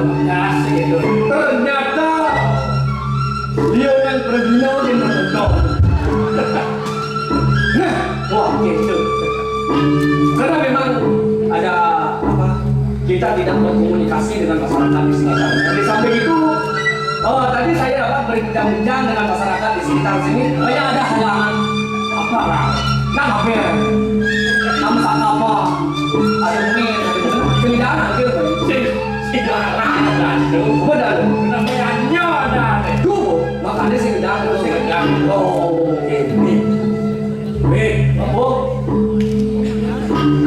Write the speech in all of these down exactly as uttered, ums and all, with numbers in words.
Kasih itu. Ternyata Lionel Ferdinand yang menonton. Nah, wah, gitu. Karena memang ada apa? Kita tidak berkomunikasi dengan masyarakat di sekitar. Di samping itu, oh, tadi saya apa, berbincang-bincang dengan masyarakat di sekitar sini. Banyak ada halangan. Apa lah? Nah, apa? Nama apa? Ada ini, kerjaan hampir. Sing, sing larang, aduh. Benar. Namanya nyonya, deh. Duh, makanya sing kerjaan terus sing kerjaan. Oh, oke. Nih. Weh, apa?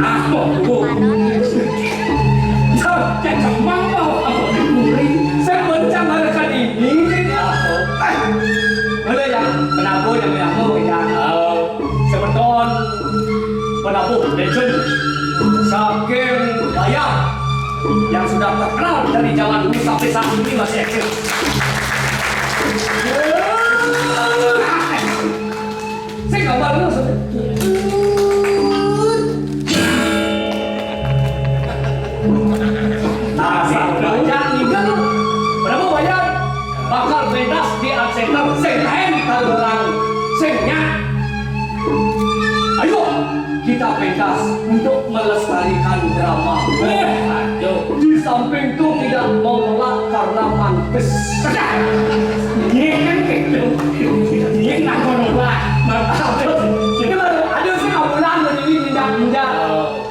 Apa, Bu? Cak, cak, cemang, apa? Saya baru cak, ada kan ini, ini. Eh, boleh ya? Kenapa yang, yang mau ya? Oh, semeton. Penabuh legend saking Bayar yang sudah terkenal dari zaman dulu sampai saat ini masih eksis. Saya gambar lu. Nah, salah baca, tinggal lu. Berapa bayar? Bakal pentas di Art Center, sing lain kalau orang sing nyak. Ayo, kita pentas untuk melestarikan drama. Eh, aduh. Di samping itu tidak mau melak karena mantes. Ini kan gitu. Ini kan mau melak. Mantes. Ini baru ada sih ambulan berdiri minta-minta.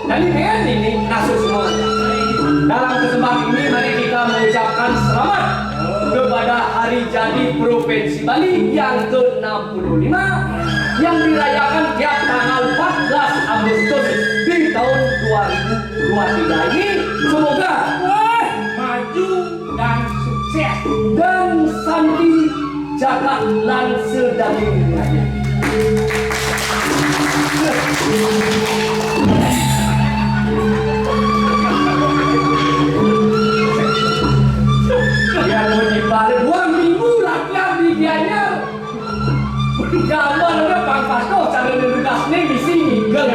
Jadi, ini, ini kasus semua. Dalam kesempatan ini, mari kita mengucapkan selamat kepada hari jadi Provinsi Bali yang ke enam puluh lima yang dirayakan tiap tanggal empat belas Agustus di tahun dua ribu dua tiga ini. Semoga, wah, maju dan sukses. Dan sandi jagat lan sedaging rakyat. Ya, mau dibalik dua minggu latihan di Gianyar. Gambar ada Bang Fasko, cara nugas nih misi ngigel.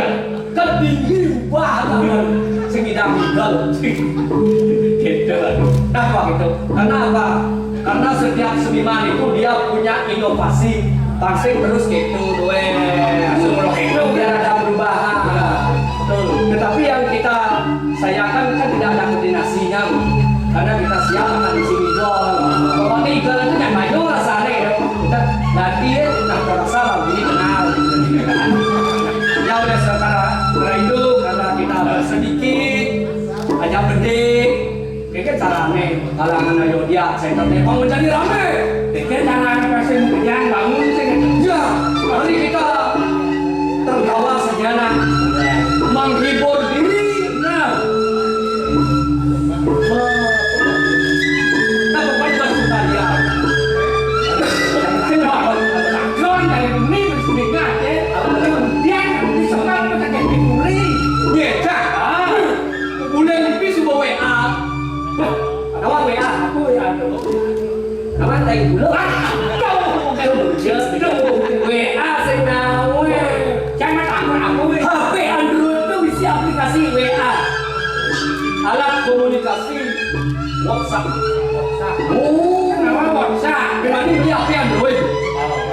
Kan tinggi ubah tangan. Sing ngidang ngigel. Gitu. Kenapa gitu? Karena apa? Karena setiap seniman itu dia punya inovasi. Pasti terus gitu, duwe. Langsung kalau gitu biar ada perubahan. Betul. Tetapi yang kita sayangkan kan tidak ada koordinasinya, Bu. Karena kita siap akan isi Igor. Pokoknya Igor itu yang maju rasanya ya. Kita nanti ya, kita terasa lebih kenal. Ya udah, sekarang, sekarang itu karena kita bersedikit, hanya bedik, kayak carane kalangan ayo dia, saya kata, "Bang, menjadi rame." Pikir carane pasti menjadi bangun sih. Ya, mari kita tertawa sejenak, menghibur diri. Nah. Nah, pokoknya bukan kita dia. Sing apa? Takon dari ini terus nikah ya. Kemudian diserang pakai diburi. Beda. Ah. Bulan lebih sudah W A. Kawan W A, aku W A tuh. Kawan tai dulu. Aduh, aduh, aduh. W A sing nawe. Jangan aku, aku. H P Android itu isi aplikasi W A. Alat komunikasi WhatsApp. Oh, kenapa WhatsApp? Berarti ini H P Android.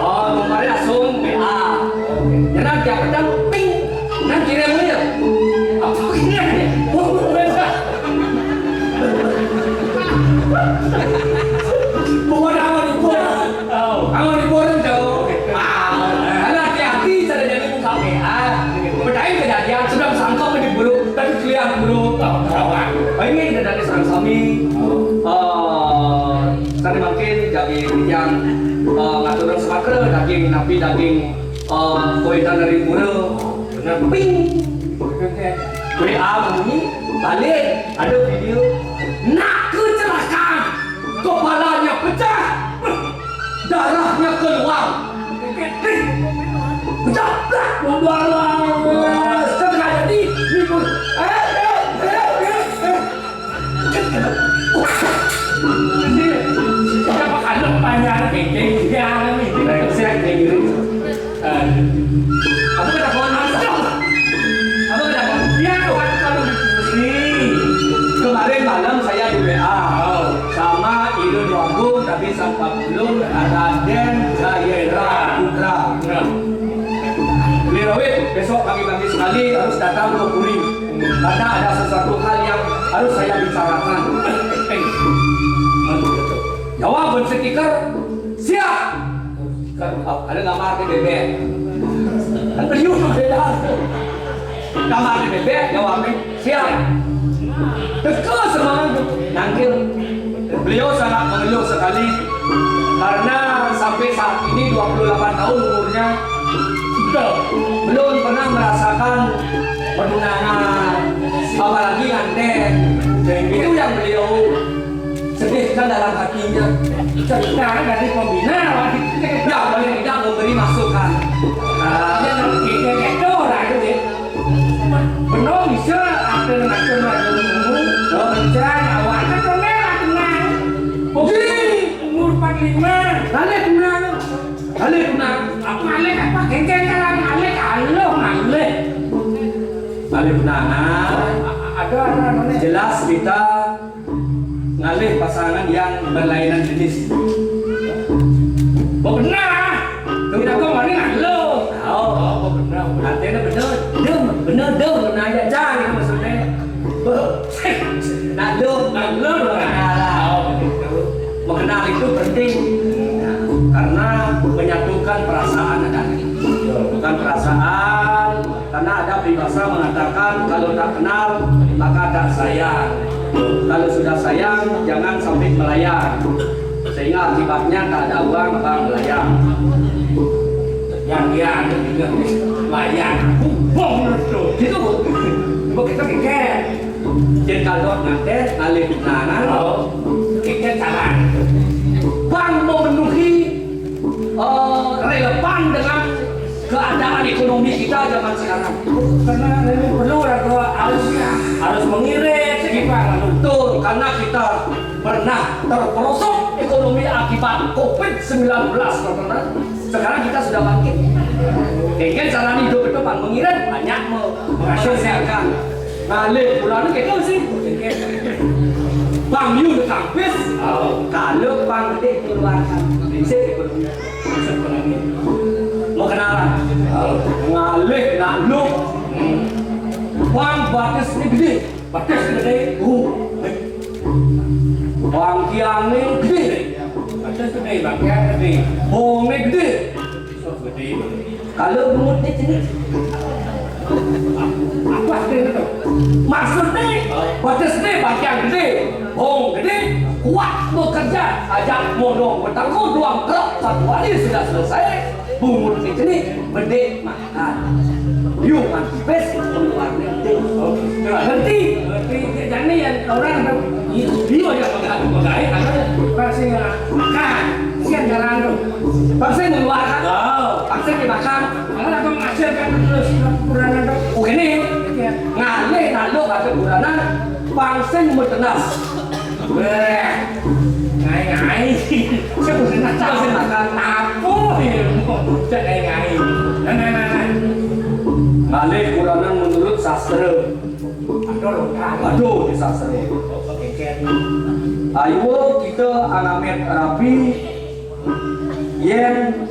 Oh, kemarin langsung W A. Ya nanti aku tahu ping. Nang kirim ya. Apa kirim ya? Pokoknya aman ibu. Aman ibu orang jauh. Ah, karena hati-hati cara jadi buka W A. Percaya kejadian sedang sangkap di buruk, tapi kelihatan buruk. Oh, ini tidak dari sang sami. Eh, tadi mungkin jadi yang eh, ngatur Sumatera daging, tapi daging eh, kuitan dari buruk. Bener, ping. W A bunyi, balik, ada video. Nak kecelakaan, kepalanya pecah, darahnya keluar. Pecah, brak, keluar. Setengah jadi, ribut. Eh, eh, eh, eh, eh. Siapa kalau panjang, kengkeng, dia alami. Saya, saya, saya. Eh, apa kata kawan? Apa kata kawan? Dia tuh kan kalau di sini. Kemarin malam saya di W A. Oh. Raden Jayendra Putra. Beli Rawit, besok pagi-pagi sekali harus datang ke Puri. Karena ada sesuatu hal yang harus saya bicarakan. Jawab, Bun Stiker. Siap. Stiker, ada gambar di bebek. Kan beliau sudah beda. Gambar di bebek, jawabnya. Siap. Teka semangat tu. Nangkil. Beliau sangat mengeluh sekali karena sampai saat ini dua puluh delapan tahun umurnya, betul, belum pernah merasakan pertunangan, apalagi nganten. Itu yang beliau sedihkan dalam hatinya. Cerita dari pembina, Wak. Ya, paling tidak memberi masukan. Ah. Ya, nanti dia itu lah, itu dia. Bener bisa ada macam-macam ilmu, mencari awak, kan pernah lah kenal. Oke, umur empat lima. Balik kenal. Balik kenal. Apa balik apa? Gengkel kan balik. Aloh, balik. Balik kenal. Ada, ada, ada. Jelas kita ngalih pasangan yang berlainan jenis. Benar. Tidak kau mana lo? Oh, oh, benar. Artinya benar. Dia benar, dia benar aja, jangan maksudnya. Nak lo, nak lo, mengenal. Oh, begitu. Mengenal itu penting. Nah, karena menyatukan perasaan ada. Bukan perasaan, karena ada peribahasa mengatakan, "Kalau tak kenal, maka tak sayang. Kalau sudah sayang, jangan sampai melayang. Sehingga akibatnya tak ada uang, maka melayang." Yang dia anu juga, layang, bom tu. Gitu. Bukan kita pikir. Jadi kalau nanti, ngalih tunangan, oh, kita salah. Bang memenuhi, eh, relevan dengan keadaan ekonomi kita zaman sekarang. Karena ini perlu lah, harus, harus mengirit, gitu, Pak. Betul, karena kita pernah terperosok ekonomi akibat covid sembilan belas, Pak. Sekarang kita sudah bangkit. Kengken caranya hidup itu, Pak, mengirit, banyak me-, menghasilkan. Ngalih bulan itu kita sih. Bang Yun kampus, kalau Bang Gede keluarkan. Prinsip ekonomi. Mau kenalan. Ngalih nak lu. Bang, batis ni gede. Batis gede. Uh. Bang Kiang ni gede. Batis gede, Bang Kiang gede. Bong ni gede. Gede. Kalau bungut ni sini. Apa artinya tu? Maksud ni, batis ni Bang Kiang gede. Bong gede, kuat bekerja. Ajak modong bertanggung dua truk satu hari sudah selesai. Bungut ni sini, gede mah. Ah, you kan best keluar negeri. Oh, ngerti? Ngerti. Jadi yang orang ada, dia yang pegang, pegang, ada pasti makan. Siang jalan tu. Pasti mengeluarkan. Oh. Pasti dimakan. Kalau aku menghasilkan terus kekurangan tu. Oh, gini. Ya. Ngalih, naluk, ada kekurangan. Pasti mentenas. Weh, ngai-ngai. Saya pun nak tahu. Apa ni? Cak ngai-ngai. Nah, nah, nah, nah. Ngalih kuranan menurut sastra. Aduh, aduh, di sastra. Ayo kita angamet rapi. Yen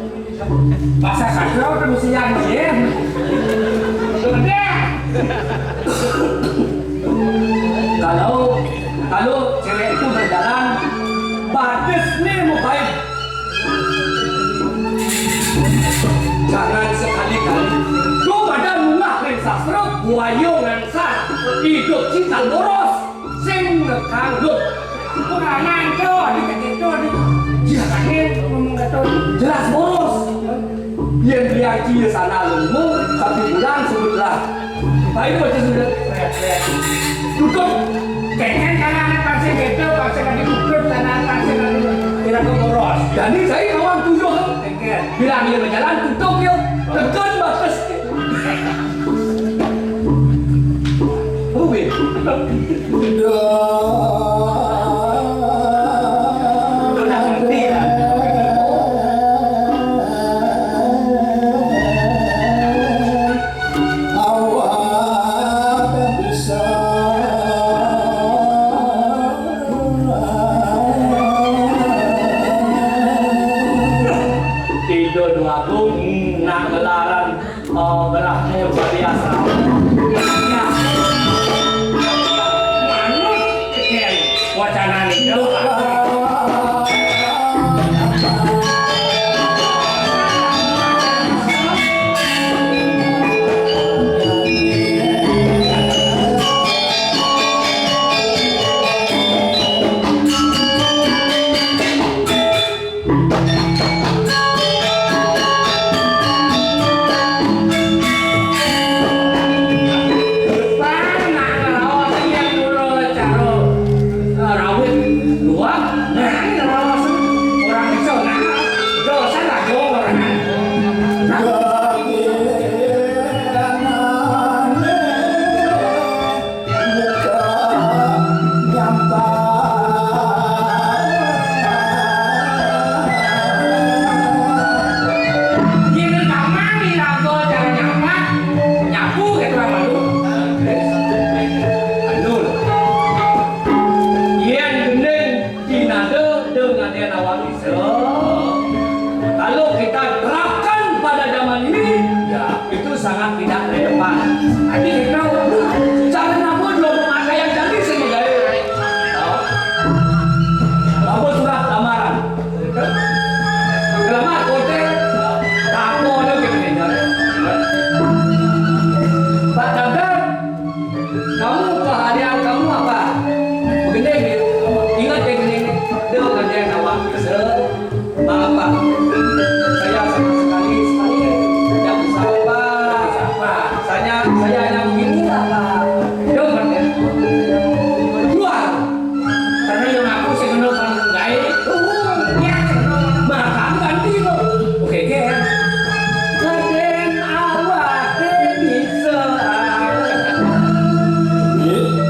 bahasa kasar udah mesti yang yen. Kalau, kalau cewek itu berjalan, batis nih mau baik. Jangan sekali-kali. Tuh pada nungah ring sastra, buaya ngangsan, hidup cinta boros, sing ngekang lut. Kuranan tu, di kaki tu, di. Iya. Sakit, ngomong kata tu. Jelas boros. Yang dia cia sana lemu, tapi pulang sebutlah. Baik, baca sudah. Tutup. Kayaknya karena anak pasir gitu, pasir lagi tutup, karena anak pasir lagi kira ke boros. Jadi saya kawan tujuh. Bilang dia berjalan, tutup dia. Tekan batas. Rubin. Yen kamani raga cara nyampat, nyapu gitu apa lu? Anu. Yen gending dinada dengan yen awak bisa. Kalau kita terapkan pada zaman ini, ya, itu sangat tidak relevan. Tapi kita cara nyampu belum ada yang jadi sebagai apa surat lamaran. Selamat kote, tapo ada ke manajer. Pak Dagang, kamu keahlian kamu apa? Begini, ingat ya gini, dia ngerjain awak. Maaf, Pak. Saya sama sekali, sekali tidak bisa apa. Saya, saya hanya begini lah, Pak. Dia ngerjain. Jual. Karena yang aku sing kena panggung gawe. Ya, makan ganti kok. Oke, oke. Raden awake bisa.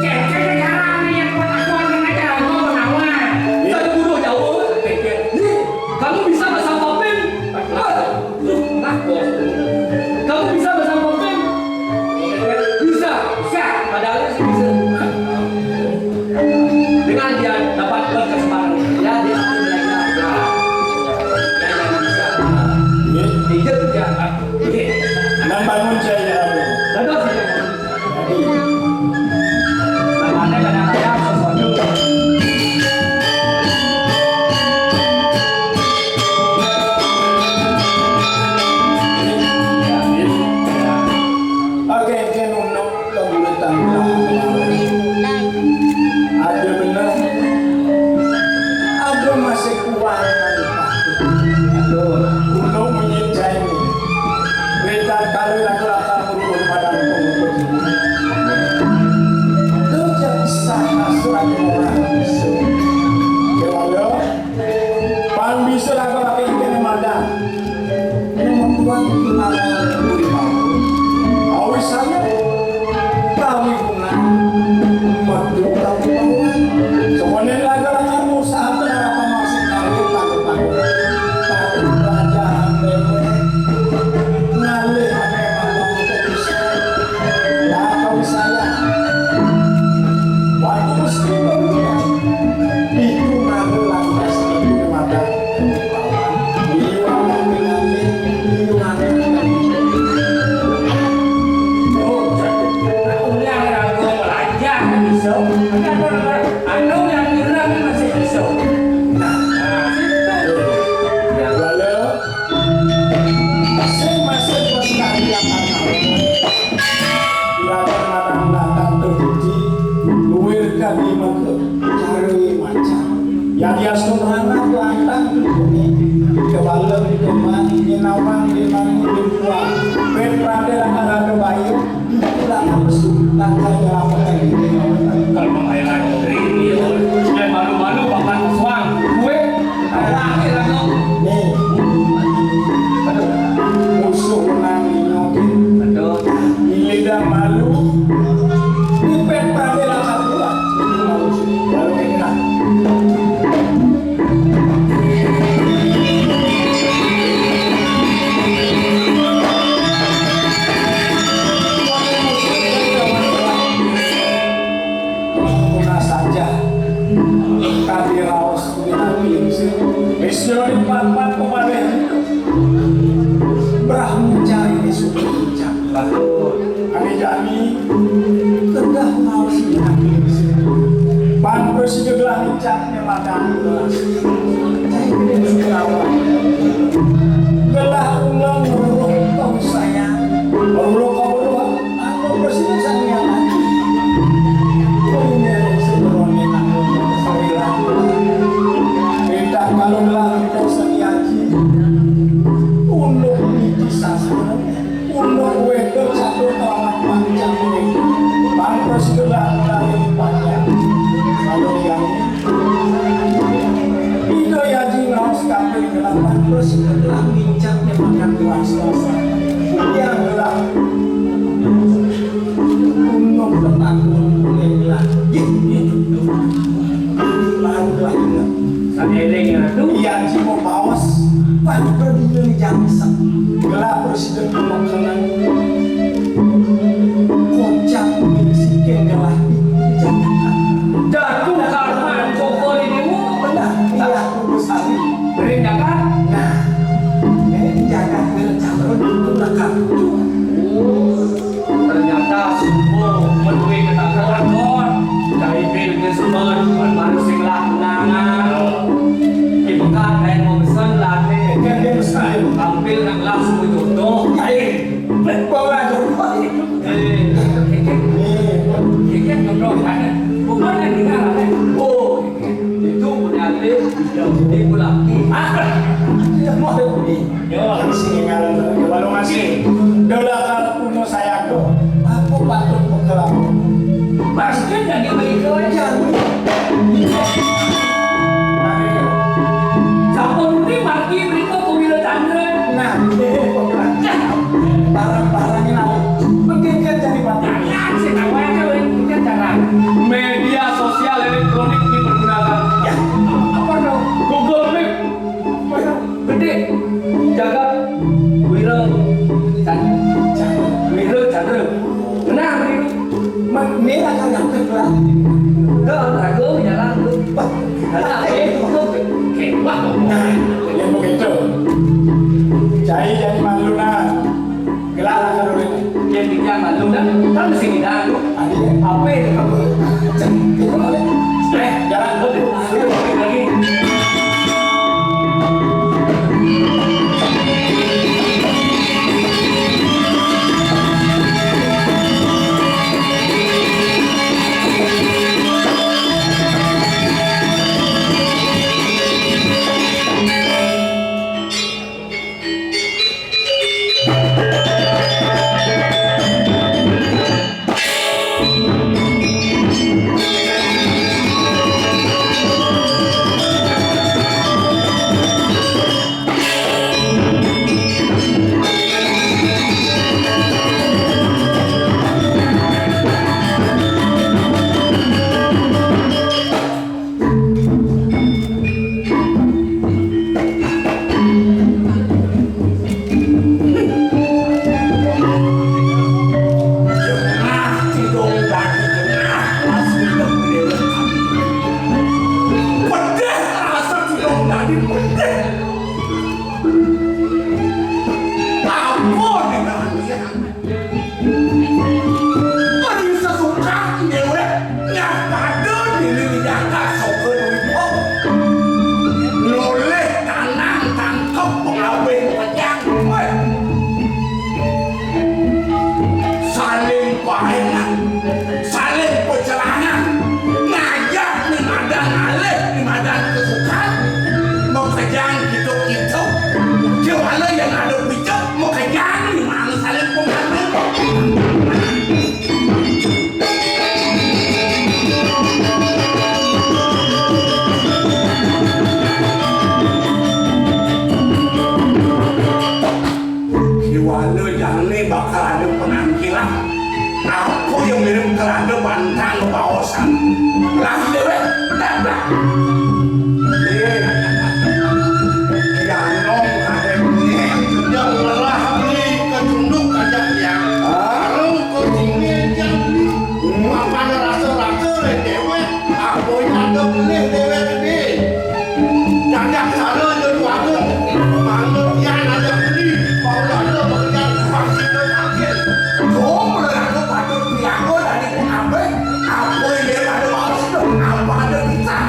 Keke carane yang kotak-kotak aja ngomong awak. Tadi buruh jauh, keke. Kamu bisa bahasa Papin? Wah, lu, nah, bos. Kamu bisa bahasa Papin? Bisa. Bisa. Padahal sih bisa. Dengan dia dapat berkesempatan, ya, dia akan belajar. Ya, ya, ya, bisa. Iya. Iya, iya. Iya. Membangun saya, ya. Betul, iya. Jadi, namanya kadang-kadang sesuatu. Ya, iya. Oke, oke, nunduk. Kebuletan Brahma. Ada bener. Ada masih kuat. Aduh, kuno menyinjai. Berita kali laki-laki berubah pada pengikut. Kerja usaha surat orang bisa. Kewala, pan bisa lagu laki-laki yang mandang. Membuat kenangan di bawah. Awis saya, kami bunga, madu kami bawah. Semuanya lagu-lagu usaha kenapa masih kami takut-takut. Takut raja, ngalih, ya, kami saya. Waktu mesti berubah. Itu ngaku lantas itu mata. Luwir kami mengke cari macam. Yang dia sebenarnya lantang bumi. Kewala kemani nyinawang di mani di kuah. Ben prade akan ada bayu. Itulah harus tanggal berapa ini. Kalau mengayakan negeri ini, ya, dan malu-malu papan suang. Gue, akhir aku. Nih. Aduh. Musuh menang di nyokin. Aduh. Ini dah malu. Ipet prade lah satu lah. Malu sih. Malu ini lah. Muna saja kami raos pinanggih. Wis jero empat-empat pemalih. Brahmu cari di suku puncak. Kami jani tegah raos pinanggih. Pan bersih gelang Capnya makan gelas. Gelah ulang nguruk kau sayang. Nguruk kau beruang. Aku bersih sayang. Punya seberuang yang aku sebilang. Tidak kalau gelah kau setia. Untuk niki sastra. Unduk wedok catur kelawan panjang kuwi. Pantes gelar kali panjang. Kalau yang Ida Yaji ngaos kabeh gelar pantes gelar mincak nyepakan gelar selasa. Yang gelar unduk tetakun kuning gelar. Yih, yih, yih. Baru gelar ingat. Sadeleng Ratu. Iya, Cimo Paus. Pan perlu dijangsa. Gelah presiden pemakanan. Kocak miskin gelah dijangsa. Jatuh karma Joko ini. Benar. Iya, Ibu Sari. Beri jaga. Nah, ini jaga, beri jaga. Itu belakang. Oh. Ternyata semua menuhi ketakutan. Dari bil ke semua baru sing lah tunangan. Dibuka dan mau pesen lah. Kan dia besar. Tampil nak langsung jodoh. Bawa jodoh. Eh, ini jodoh kan. Bukan yang dengar. Oh, itu punya bil. Jadi pulang. Ah, iya, mau. Yo, sing ngaran warung asli. Dola karep puno sayang do. Aku patut bekel aku. Pasti jadi begitu aja. Sampun ini margi berikut kuwira candra. Nah, barang-barangnya lalu. Mungkin kan jadi patah. Jangan sih, tahu aja, udah, kita cara. Media sosial elektronik dipergunakan. Ya, apa dong? Google Meet. Gede, jagat, wira, candra, wira, candra. Nah, wira. Mak, ini akan nyampe pulang. Dah, ragu, jalan, lu. Wah, nah, eh, lu, kewah, nah, ya begitu. Cai jadi malu, nah. Gelar karo rene. Yen titiang malu dah, kan mesti ngidang. Adi, apa itu kamu? Cek, itu boleh. Eh, jalan dulu. Ayo, balik lagi. Ari sesuka dewek nyapade diri nyata soka duit. Nolih tanang tangkep pengawih pejang. Weh. Saling paengan, saling pecelangan, ngajak ni madan ngalih, ni madan kesukaan, makejang kituk-kituk, jawala yang ada picek, makejang ni mana saling pengaruh. Kiwala jane bakal ada penampilan. Apa yang mirip kelada bantang baosan. Lah dewek, dah, dah. Eh, Ganong ada nyek, dia ngelah beli ke tunduk aja ya. Hah? Kalau ke sini aja beli. Hmm. Apa ada rasa-rasa le dewek? Apa yang ada beli dewek ni? Dadak sara aja dua tu. Mana pian ada beli? Mau ada pekerjaan pasti tu sakit. Jom lah aku patut piaga dari pengambil. Apa yang dia ada balas tu? Apa ada kita?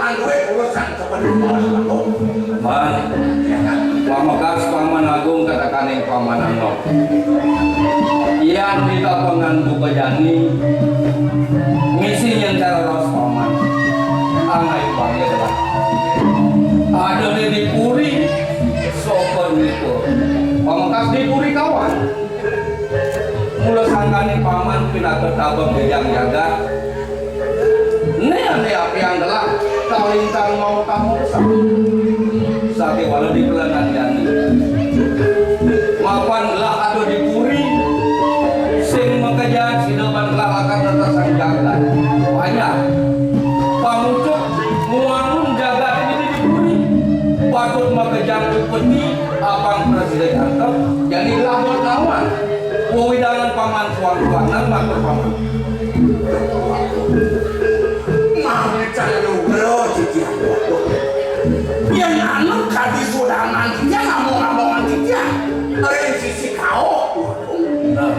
Duwe urusan kepentingan aku. Man, pamekas Paman Agung katekaning Paman Anom. Yan ditapengan buka jani, misi nyen cara raos Paman. Angay panggih lah. Ada di puri, sopan itu. Pamekas di puri kawan. Mula sangkaning Paman pinaka tabang gejang jagat. Né ané apiang gelah kalintang mau tamu besar. Sakéwala di kelenan jani. Mapan gelah ada di puri. Sing makejang sida ban gelah lakar netesan jagat. Banyak. Pangucuk ngwangun jagat ini di puri. Patut makejang upeti apang prasida jangkep. Jani gelah buat lawan. Wewidangan Paman suang-suanan matur Paman. Mangecang nugra titiang. Yén anu kadi sudangan titiang, among-amongan titiang. Ring sisi kaok. Nah.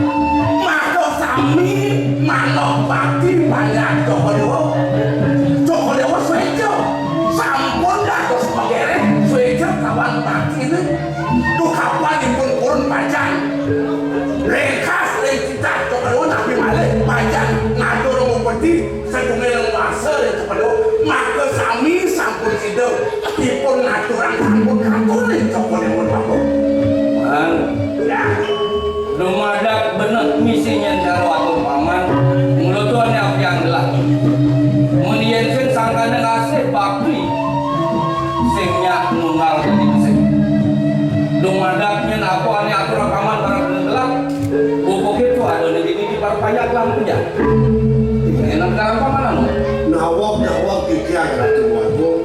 Maka sami manuk bakti panjak Cokor Dewa. Cokor Dewa suéca. Sampun dados magereh suéca kawan baktiné. Duh kapan ipun purun pacang. Ringkas ring titah Cokor Dewa napi malih pacang ngatur ngupeti satunggiling wasa ring Cokor Dewa. Maka sami sampun sida ipun ngaturang sampun katur ring Cokor Dewa, Bapak. An. Ya. Dumadak beneh misi nyén cara atur Paman, mula tuan apiang gelah. Mun yén sing sangkaning asih bakti, sing nyak nunggal dadi besik. Dumadak nyén apa ané atur Paman barang gelah, buka kéto ada di dini di parpajak lan penjak. Enak dalam Paman anu. Nawak-nawak titiang Ratu Agung.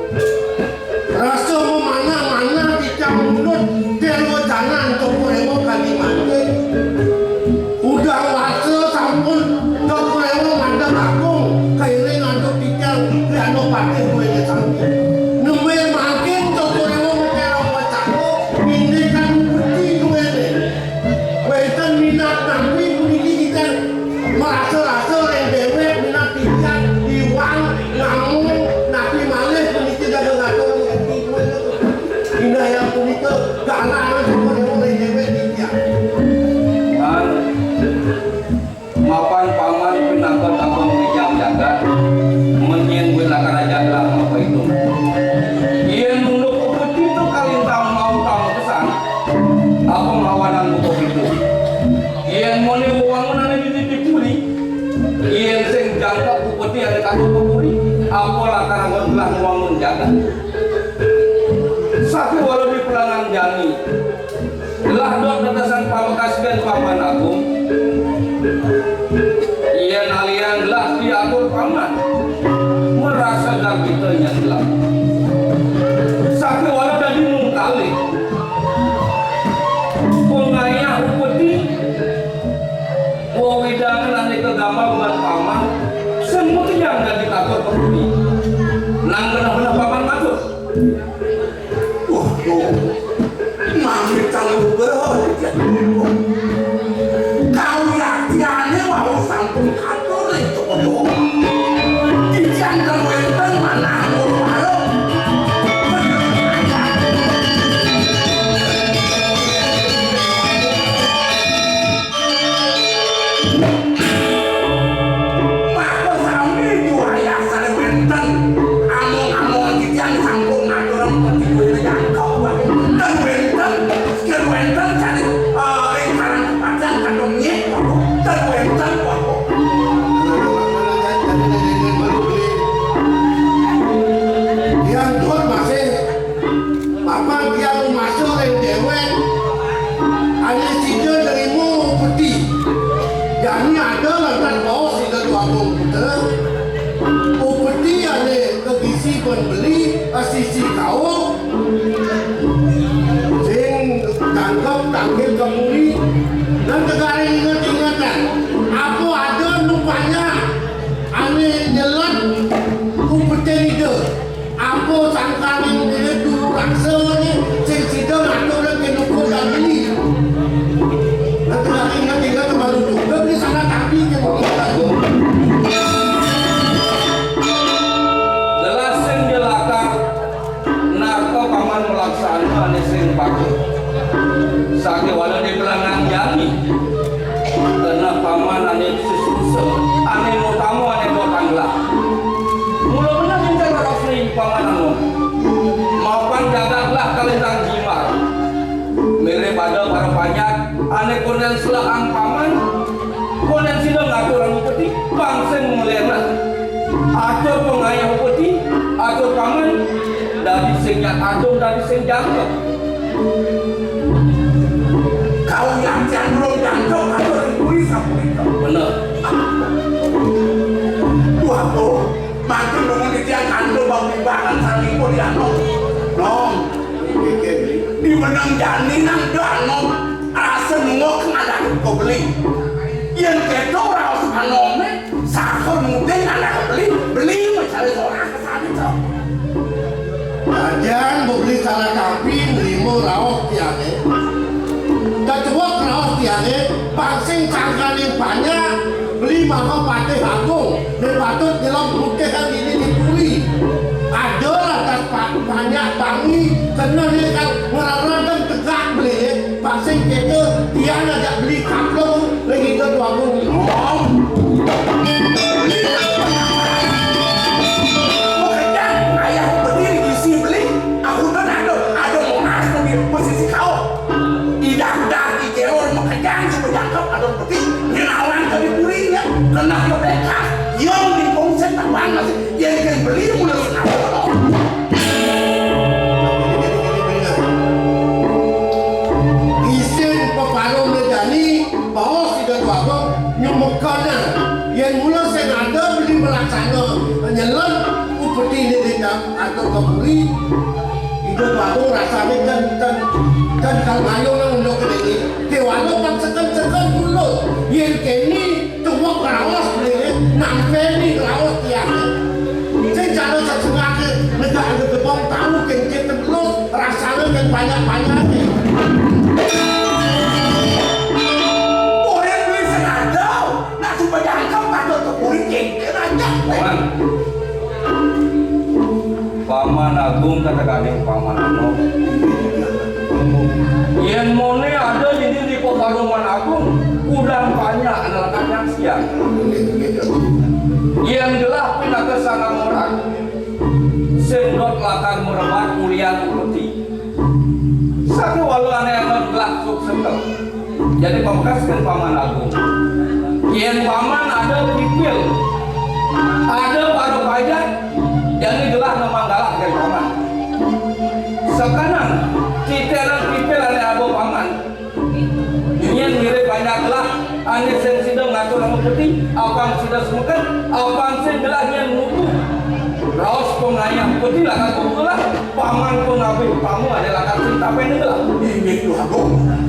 Rasa mamanah-manah titiang mundut, déwa janan Cokor Dewa kadi mangkin. Udah wasa sampun Cokor Dewa mandeg agung, kairing antuk titiang Riana Patih duéné sami. Nembé mangkin Cokor Dewa mutera wacana, ngindikan bukti duéné. Wénten minat napi puniki titiang marasa-rasa ring déwék minat titiang iwang ngamung napi malih puniki dados ngatur. Indah yang punika galah Cokor Dewa ring déwék titiang. Man, mapan Paman pinaka tabang wijang jagat, menyén buin lakar ajak lah apa itu. Yén nunduk bukti itu kalintang mau tamu kesan, apa nglawanan buka pintu. Yén muni wewangunané dini di puri, yén sing jangkep upeti ané katur ka puri, apa lakar anggon gelah ngwangun jagat. Sakéwala di pelangan jani, gelah dot netesan pamekas gén Paman Agung. Yén alian gelah diatur Paman, marasa garbita nyén gelah. Sakéwala dadi nungkalih. Pangayah upeti, wewidangan ané kagambel ban Paman, sing makejang dadi katur ka puri. Nang beneh-beneh Paman matur. Waduh, mami talugra. Kawiyaktiané wau sampun katur ring Cokor Dewa. Titiang ten wénten manah murwara. Maka sami duwayah sané wénten among-among titiang sampun ngaturang pati kuwi jangkau. Ten wénten, ten wénten sané, eh, ring karang kepatihan kadung nyik, ten wénten, Bapak. Yang Tuhan masih Papan tiang rumasa ring déwék, ané sida nrima upeti. Jani ada lantas baos Ida Dwagung Putra. Upeti ané kagisi ban beli, asisi kauk. Sing tangkep tangkil ka puri. Lan tegaring inget-ingetan. Apa ada nu panjak ané nyelat upeti Ida? Apa sangkaning dini dulu raksa né sing sida ngatur ring Kinukul Dagili? Nanti lagi ingat-ingat kembali juga beli sana tapi yang mau kita. Jelas sing jelas Paku. Sakéwala di belangan jani. Keneh paman ané sususa, ané mutama, ané dotang gelah. Mula beneh nginten raos ring paman anom. Mapan jagat gelah kalintang jimbar. Mirib ada para panjak, ané kondén selahang paman, kondén sida ngaturang upeti, pang sing malénan. Atur pangayah upeti, atur paman, dadi sing nyak atur, dadi sing jangkep. Kau yang jangkep, jangkep, atur ring puri sapunika. Bener. Duh, aduh, mangkin nuwun titiang kantos bab-, bimbangan saling puri anom. Nom. Di meneng jani nang da anom, rasa nungok ngadakep ka beli. Yén kéto raos anomé, saha mudin ngadakep beli, beli macari sorak kesane, cok. Ajan beli salah tapi nrima raos tiangé. Katuwek raos tiangé, pang sing sangkaning panjak, beli maha patih agung, né patut nyelem putih kang dini di puri. Ada lantas pa-, panjak tangi, kena né kang ngreregen tegak beli, pang sing kéto, tiang ngajak beli kaplung, ring Ida Dwagung. Om. Beli kaplung. Kok kejang, ayah berdiri di sini beli, aku tuh ada, ada mau ngasih di posisi kau. Idak-dak, ijeor, makejang, suba jangkep, aduh, peti, nyenawan ka di puri, ya. Keneh ya bekas, yong di pungsén tabang masih, ya, ikan beli, mulai sekarang. Isin peparum jani, baos Ida Dwagung, nyumekenan. Yén mula sing ada beli melaksana, nyelem, upeti né di dam-, atur ka puri, Ida Dwagung rasané ten, ten, ten kal mayung nang unduk kéné. Kéwala pan seken-seken dulu. Yén kéné tuwek raos beli, nampeni raos tiang. Sing cara sesengake negak ada gebong tahu kén kén terus rasané kén banyak-banyak. Orang beli senada, nak coba jangkau patut ke puri kén kén aja. Paman. Paman Agung katekaning Paman Anom. Yén moné ada dini di peparuman agung, kudang banyak lakar nyangsiang. Yén gelah pinaka sangang orang, sing dot lakar merebat ulian upeti. Sakéwala ané anut gelah suksekel. Jadi pamekaskan Paman Agung. Yén Paman ada pipil, ada para pajak, jani gelah ngemanggalahkan Paman. Sekenang, titianan pipil ané aba Paman. Nyén mirib banyak gelah, ané sing sida ngatur anu peti, apang sida semeken, apang sing gelah nyén nutuh. Raos pangayah peti lakar tutuh lah. Paman pun abih pamu ada lakar sing tapén ila. Inggih Tuhan, Bu.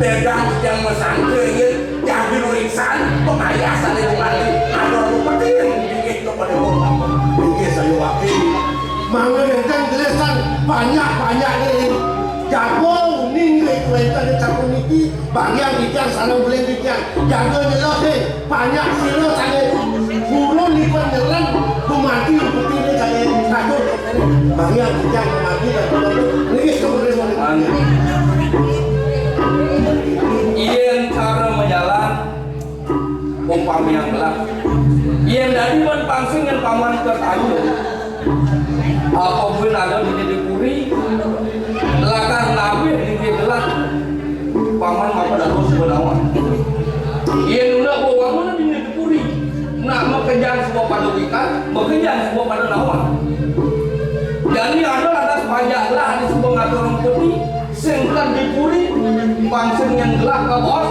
Pedang yang mesangka yén jadi luringsan, pengayah saling mati. Ada lu petir. Inggih kepada Bu. Inggih saya wakil. Mangga nenten gelisan banyak-banyak ini. Jago uning kuwi kuwi tadi jago niki. Bagian titiang sareng uling titiang. Jago nyelosin. Banyak sira sané guru nipun nyelem gumanti upetine sané katur. Bagi yang bujang gumanti dan gumanti, niki sebenarnya mau. Yén cara majalan, umpami yang gelap. Yén dadi men pangsing yén paman ketayu. Apa buin ada di, di puri, lakar nabih di gelap. Paman maka dados benawan. Yén unda bawangun di, di puri, nak makejang suba pada wikan, makejang suba pada nawan. Jani ada lantas pajak gelah di suba ngatur peti, sing kan di puri, pang sing nyén gelah ka bos,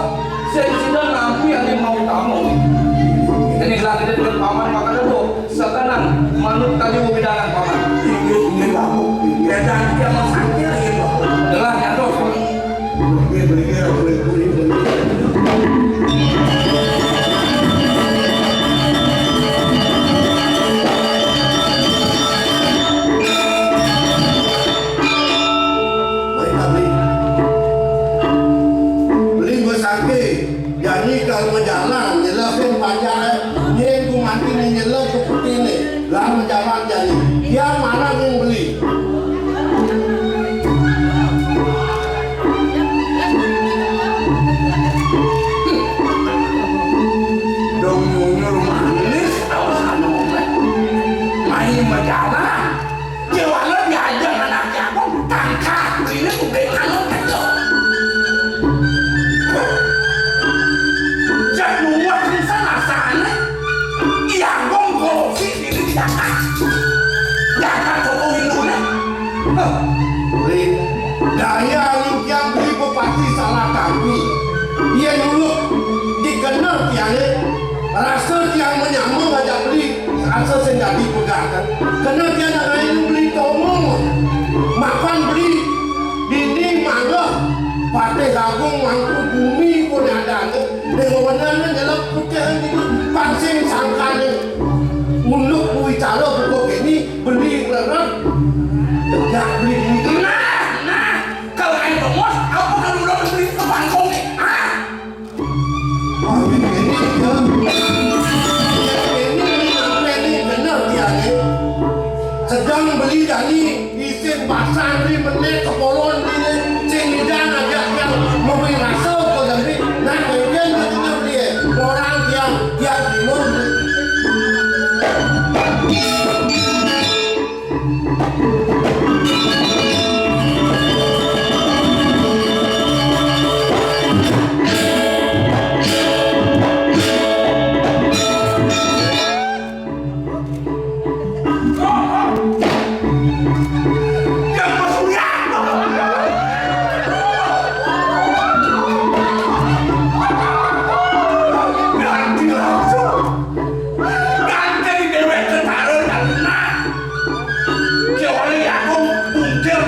sing sida nampi ane mau tamu. Ini gelah kita dengan paman maka dados. Setenang, manut kadi wewidangan, Paman. Inggih, inggih, Bapak. Inggih, dan dia mau sakit, inggih, Bapak. Telah nyantos, Paman. Inggih, inggih, inggih, inggih, inggih. Baik, abdi. Beli besakit. Jani kal majalan, nyelehang pajak, nyén gumanti né nyeleh ka putine, lah majalan jani. Tiang marang ring Sing dadi pegatan. Kena tiang nak ngai beli tomong. Mapan beli dini manggah Patih Agung Mangku Bumi pun ada ni. Dengan warna ni nyelok putih ni. Pansing sangkan ni. Unduk wicara buku ini beli ngelarang. Tegak beli ini. Nah, nah. Kalau air bengos, apa kalau udah beli ke pangkung ni? Ah! Ini, ini, ini bener dia ni. Sedang beli dani, isin basah ni, menek kepolon ni, sing lidah ngajak yang memberi rasa ke jambi. Nah, kemudian dia tengah beli, orang dia, dia timun. Ganti langsung. Ganti di dewek ketara karena Ki Wali Agung bungkil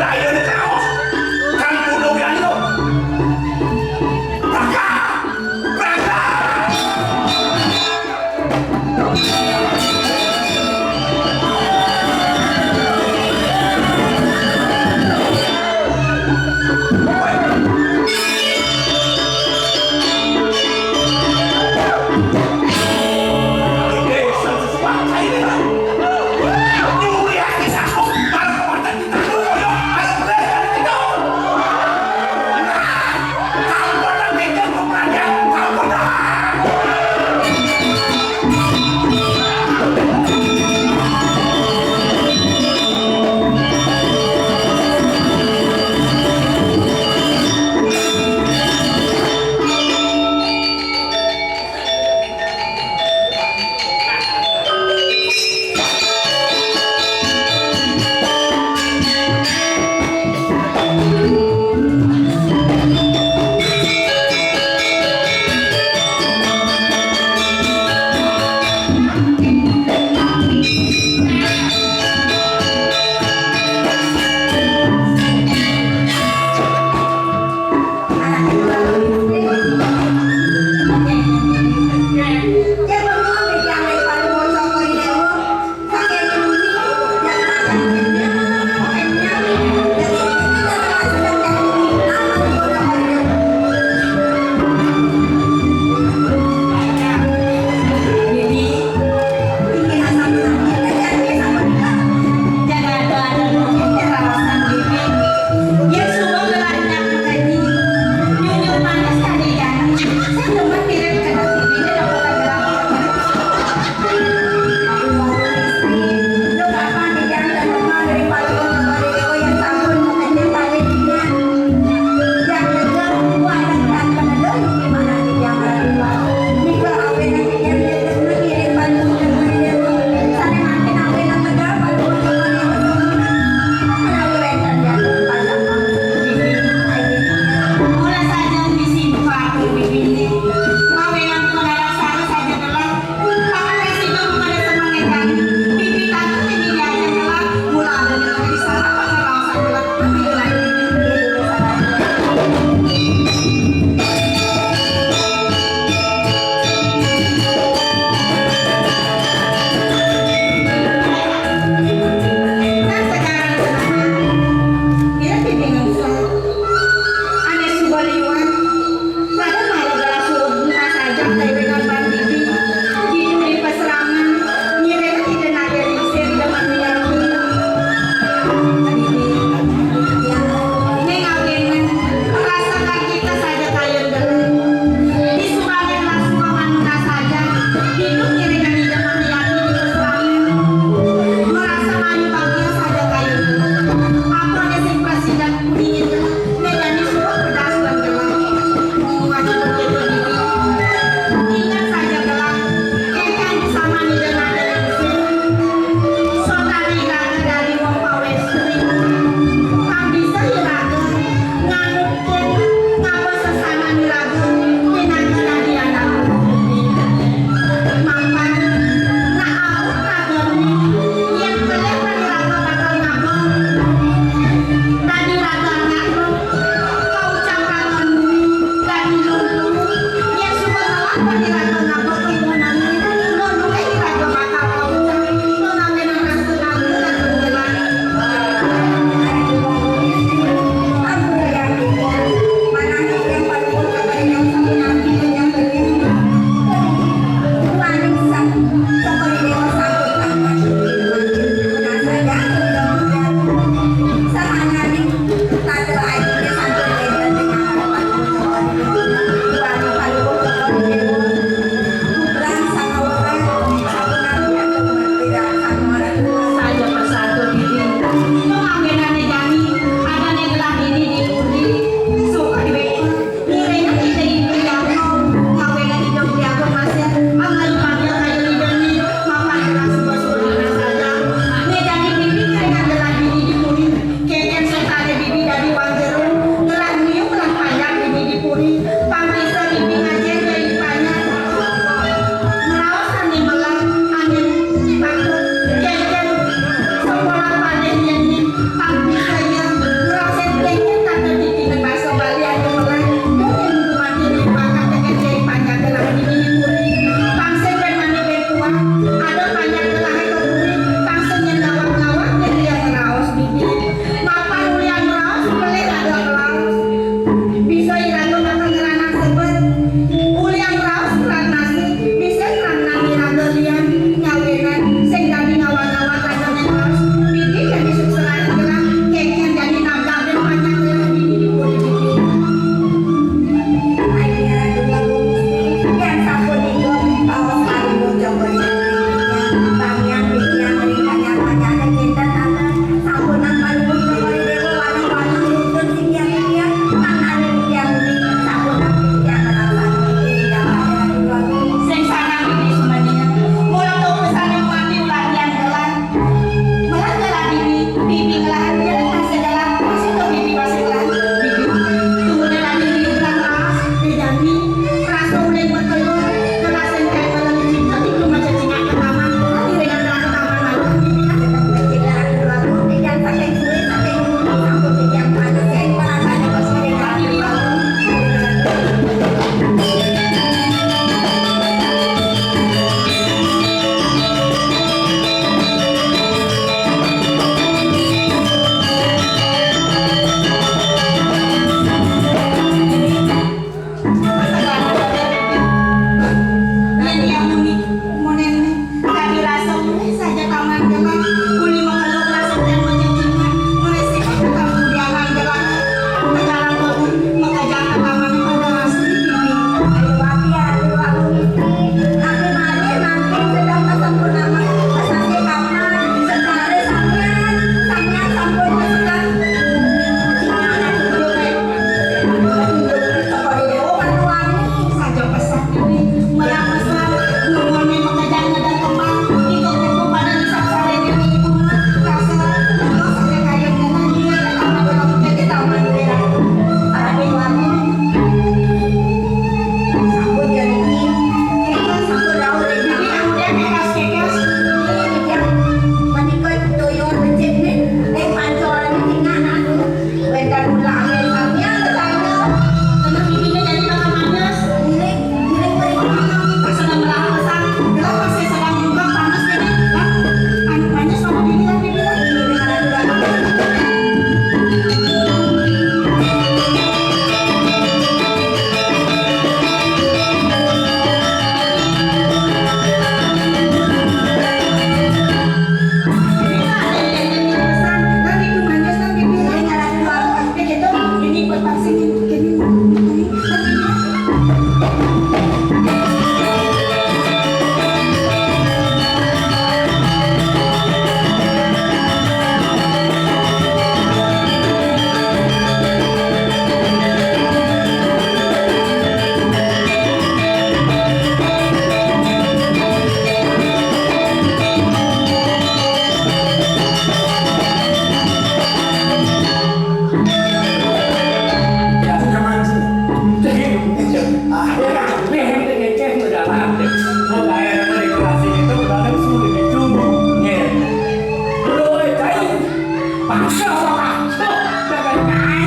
Jangan nyanyi.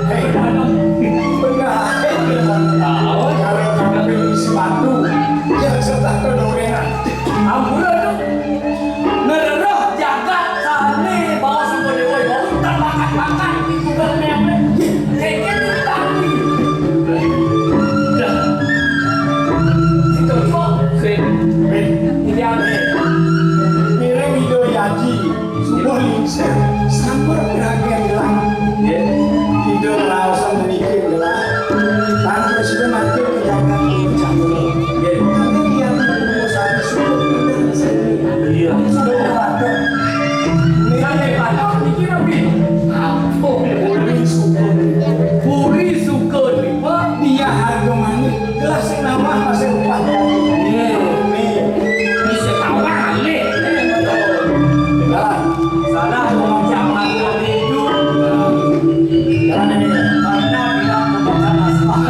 Hei, benar. Kalau kamping sepatu, ya, serta kedorengan. Ampun, aduh. Ngeroh jagat sané bawa sumber dewa, bawa termakan-makan, bukan meme. Kayaknya tuh tadi. Dah. Situ, Cok. Sip. Ini aneh. Mirip video Yaji. Subuh lingsir, sampur piragian gelang. Nggih. Ida raosan niki gelang. Lan Presiden matur piyambak campur. Nggih. Nanti yang umur satu subuh pindah ke sini. Iya. Sudah waduh. Niki patok niki nabi. Ampun. Puri suka. Puri suka niku. Dia harga manis. Gelas sing nawah masih empat kali. Nih, nih. Ini sing nawah, nih. Jalan. Salah, mau siapa lagi itu? Jalan ini. Karena tidak membaca naskah.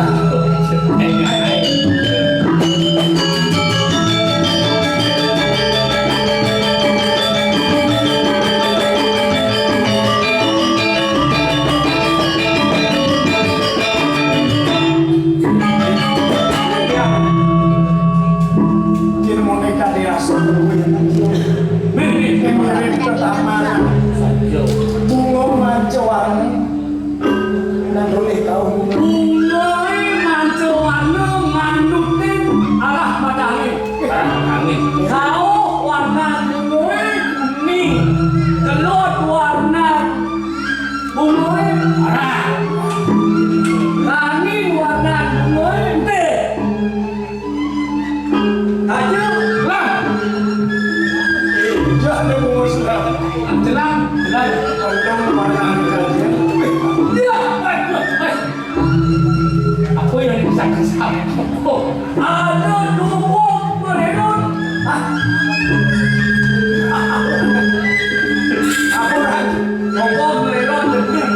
Yen mone kate rasa luwih. Ning, ning, ning, pertama. Bunga manca warna. Nang boleh kau bunga. Bungae manca warna nganutin arah matane. Arah matane. Kau warna bungae kuning. Kelut warna bungae merah. Rani warna bungae putih. Ayo, Bang. Iya, ada bunga sebelah. Jelang, jelang. Kondang warna hijau. Iya, baik, baik, baik. Apa yang bisa kasar? Ada dua mererot. Hah? Apa, Bang? Tonggo nglero jeneng.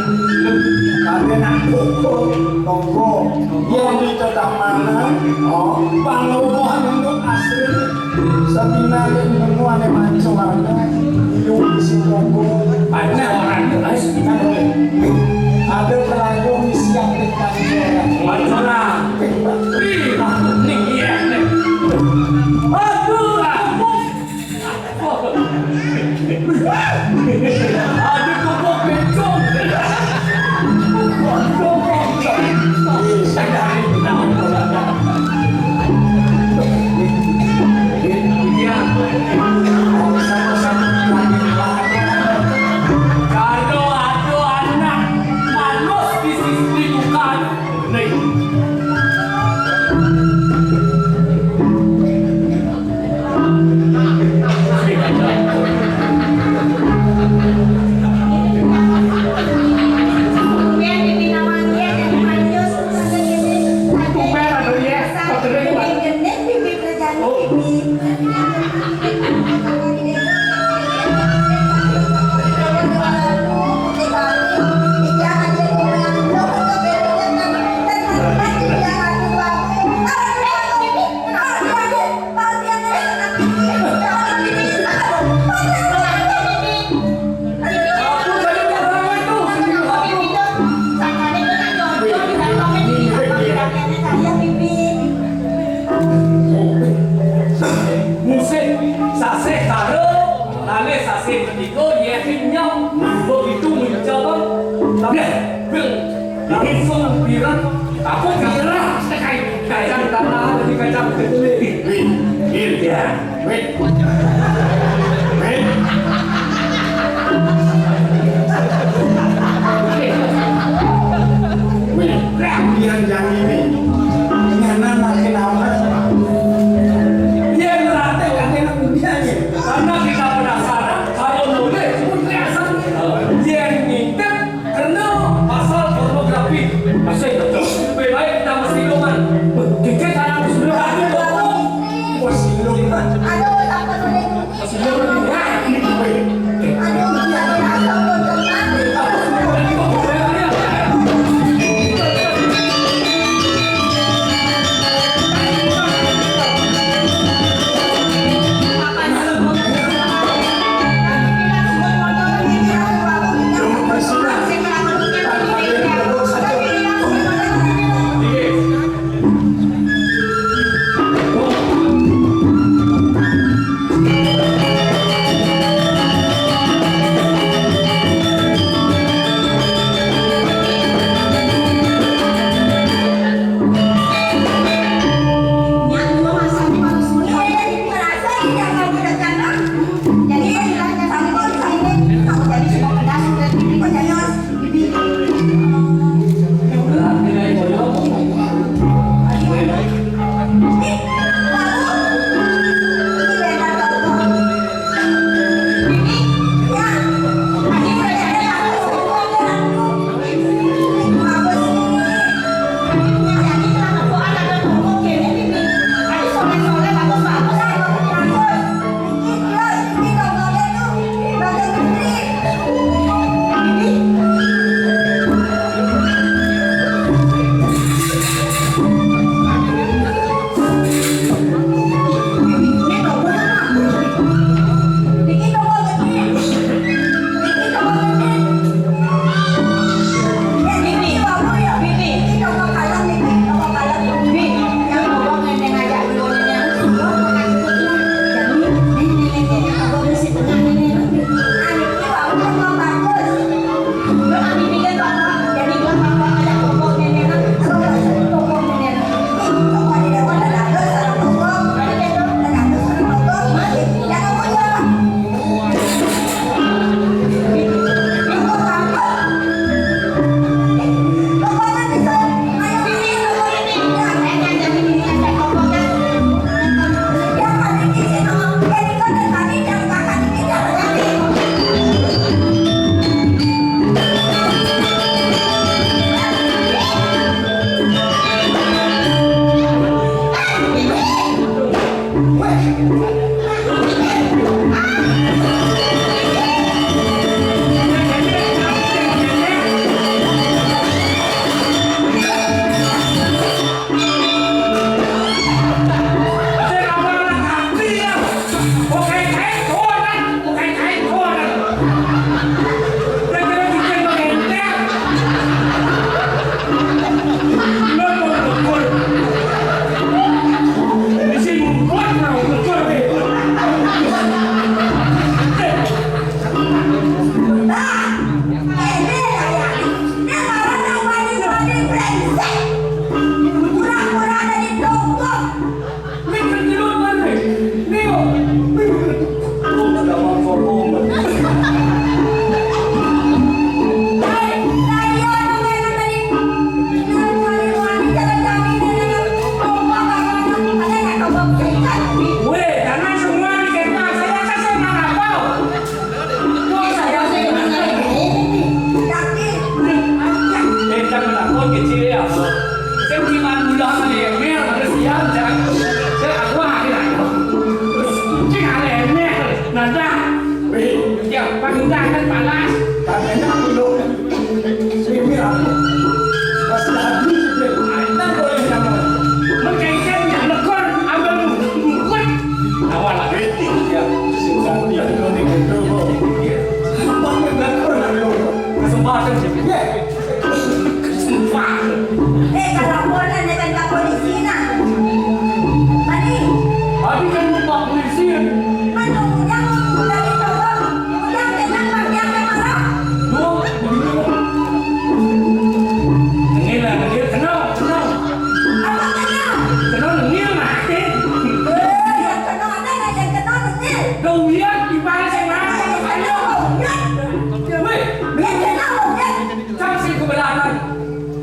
Kabeh nak tonggo, tonggo. Yen dicocok mangan, oh, pangomohan untuk asli. Semina yen nemu ane manco warna, ilu isi tonggo. Banyak orang, guys. Kan boleh. Ada pelaku misi yang dekat. Mancoran. Ih, nih, iya, nih. Aduh, ampun. Aduh, kok bencong. Kalau ada anak manusia di sisi bukan. Nih. Musik sasih karo kalih sasih ketiga, yén nyong begitu mencoba, tapi langsung viral. Aku viral sekali. Kacang tanah jadi kacang kecil. Wih, wih, ya. Wih. Wih. Wih, yang ini. Nyana makin amat. Dia ngelatih, katanya, dia, ya. Karena kita penasaran, kalau boleh, pun biasa. Dia ngintip, Kena pasal pornografi. Asik, betul. Lebih baik kita mesti doman. Kikit anak sudah ada doang. Mesti doman. Aduh, tak peduli. Mesti doman. Wah, ini gue. Aduh, tidak ada asal pun kembali.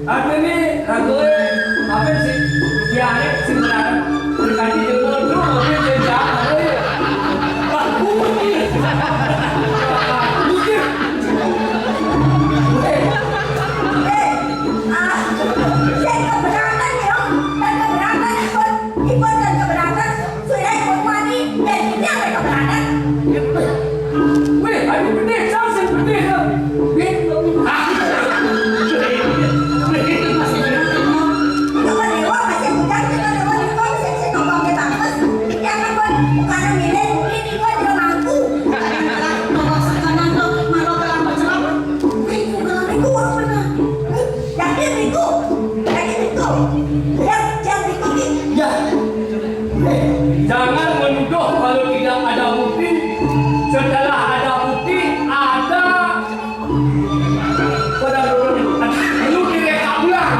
Artine, ragoe, ape sih? Diare sing melarang. Tadi dia bodoh, ape dia jahat, ape? Wah, putih. Putih. Eh, ah, saya keberatan, ya. Saya keberatan, ikut, ikut dan keberatan. Sudah ikut mani, dan ini apa keberatan? Weh, ayo gede, jangan sing gede, ya. Weh, ah. Weh, masih gede, ya. Kita dewa, masih bukan, kita dewa, kita masih, masih ngomong kita, Mas. Ya kan, Bun? Bukan milih, mungkin itu aja mampu. Bawa sekarang tuh, malah kelapa celap. Weh, bukan itu, apa, nah? Yakin, Riko? Yakin, Riko? Ya, jangan Riko, Ki. Ya. Eh, jangan menuduh kalau tidak ada bukti. Setelah ada bukti, ada pada perlu direka ulang.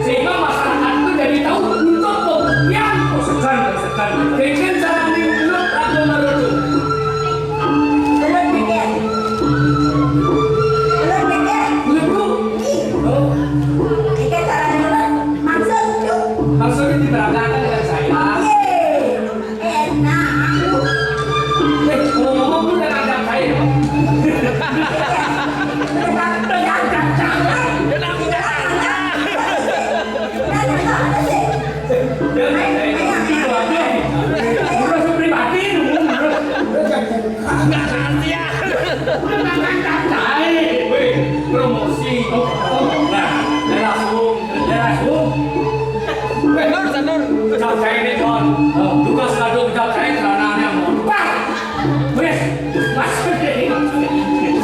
Sehingga masyarakat itu jadi tahu untuk pembuktian. Oh, sekan, sekan. Mungkin cara ini menurut aku menurut. Belum mikir. Belum mikir. Belum, Bu. Ih. Oh. Ini kan caranya bener. Maksud, yuk. Maksudnya diberangkatkan dengan saya. Yeay. Enak. Eh, ngomong-ngomong, lu udah ngajak saya, Pak. Udah, udah, udah, udah. Udah, udah, udah, udah. Udah, udah, udah. Udah, udah, udah. Enggak, rahasia. Udah, udah, udah, udah. Weh, promosi. Nah, jelas, Bung. Jelas, Bung. Weh, Nur, Nur. Jagain nih, Don. Tugas kadung jagain celananya, Mon. Pas. Wes, Mas.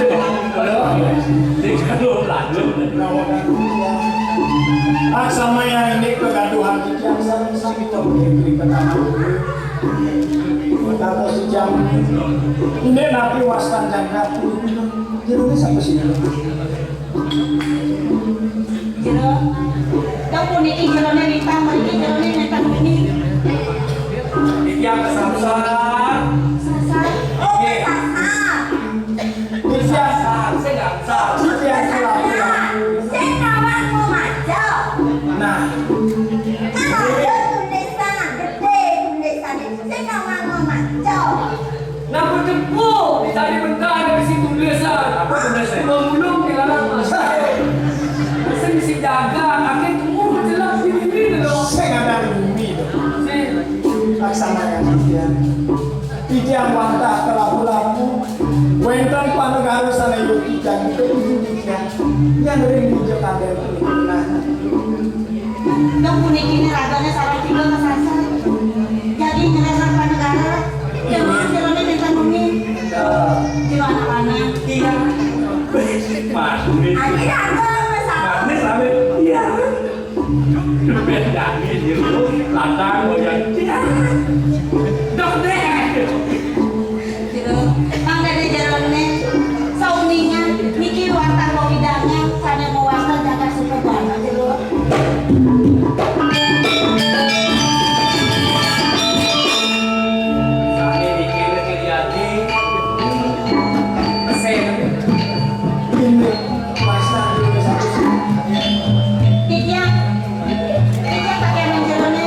Aduh, ini kadung lanjut. Ah, sama yang ini kegaduhan itu yang sering sakit tuh, ini pertama. Kata si Jam, ini nabi wastan jangka. Jerone sampai sini. Jero. Dok puniki jerone lintang, mriki jerone ngeten mriki. Iki yang kesasar. Sasar. Oh, nggih. Kesasar. Kesasar, sing kesasar. Kesasar. Sing nawang mau maco. Nah. Kan ada tulisan, gede tulisannya. Sing nawang mau maco. Napa cepu dicari bentar dari situ tulisan. Apa tulisan? Pemulung dilarang masuk. Sing bisa jaga, kakek umur jelas di sini loh. Sing ada di bumi itu. Sing. Laksanakan dia. Titiang wantah kelapu-lapu. Wenten panegara sana yuk titiang itu titiang. Yang ring di Jakarta itu. Nah. Dok puniki nih ragane sareng tiga kesasar. Jadi nyerahkan panegara. Jero, jerone nenten wengi. Jero anak-anak. Iya. Manis. Akhirnya ada masalah. Manis, Amin. Iya. Beda nih, jero. Ladang, goyang. Iya. Dok deh. Jero, mangkane jerone sauningan niki wantah wewidangan sane mewasta jagat Suku Dharma jero. Sane niki niki jadi pesen. Ini wasta dulu satu. Titiang, titiang pakai jerone.